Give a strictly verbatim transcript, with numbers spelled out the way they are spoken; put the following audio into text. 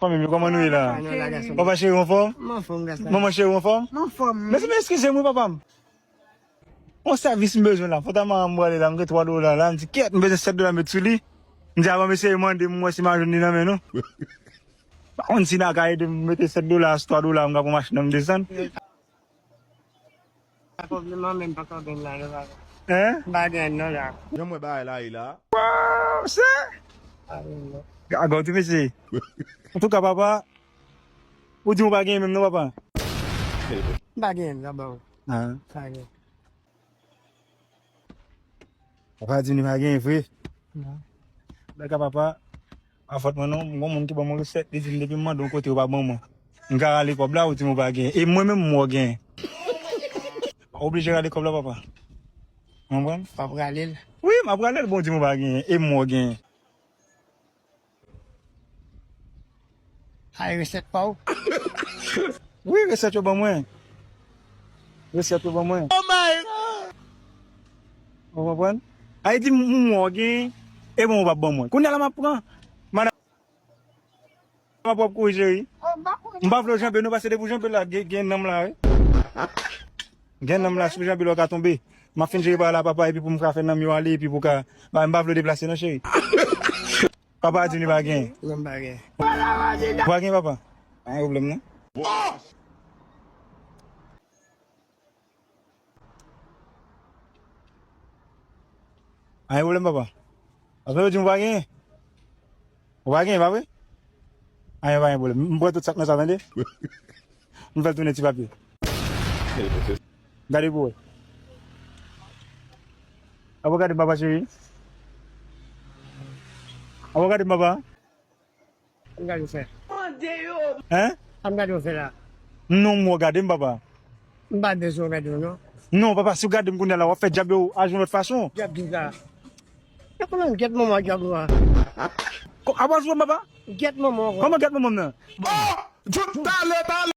Fanmi m yo, kòman nou ye la? Papa cheri, w anfòm? M anfòm, gras la. Manman cheri, w anfòm? M anfòm. Mezanmi, eskize m wi, papa m. Yon sèvis m bezwen la. Fò ta manman m prale la, m gen twa dola la. M di, kèt, m bezwen sèt dola met sou li. M di, avan m eseye mande m wè si m a jwenn li nan men nou. Pa konn si n a ka ede m mete sèt dola sou twa dola, m ka pran machin nan, m desann. Pa pwoblèm, mwen menm pa ka benn la, non, papa. Hein? M pa gen non la. Jan m wè bagay la ye la. Waw, se. Pa gen non. Gaga w tou, mesye. Antouka, papa, ou di w pa gen menm non, papa? M pa gen, sa bon. Ah. Pa gen. Papa di li pa gen vre. Non. Bèka papa, pa fòt mwen non, m gon moun ki ban mwen resèt, li di m depi m mande yon kote ou pa ban mwen. M ka rale kòb la, ou di m ou pa gen. E mwen menm m wè w gen. Ou oblije rale kòb la, papa. Ou konprann? W ap rale l. Wi, m ap rale l, bon, ou di m ou pa gen. E m wè w gen. Ay, resèt pa w? Wi, resèt yo ban mwen. Resèt yo ban mwen. Oh my God! Ou konprann? Ay di m, m wè w gen, e bon, ou p ap ban mwen. Kounye a la, m ap pran. Madanm, m ap wè w ap kouri, cheri. M pa vle w janbe, non, paske depi w janbe la, gen, gen nanm la, wi. Gen nanm la, si w janbe la, w ka tonbe. M ap fin jere bagay la, papa, epi pou m ka fè nanm yo ale, epi pou ka, ba, m pa vle w deplase, non, cheri. Papa a di li pa gen. Non, m pa gen. Ou pa gen, papa? Pa gen pwoblèm, non. Pa gen pwoblèm, papa. Paske yo di m ou pa gen. Ou pa gen, pa vre? Anyen, pa gen pwoblèm. M pran tout sa k nan sa, tande? M fè l tounen ti papye. Gade pou wè. Apa w gade m, papa cheri? Apa w gade m, papa? Sa m gade w fè? Hein? Sa m gade w fè la? Non, m wè w gade m, papa. M pa bezwen w gade w, non. Non, papa, si w gade m kounye a la, w ap fè djab yo al jwenn lòt fason. Djab ki sa? E kòman m gèt manman djab ou a? Ko-, apa w jwenn, papa? Gèt manman w. Kòman gèt manman m nan? Oh! Jouk talè, talè!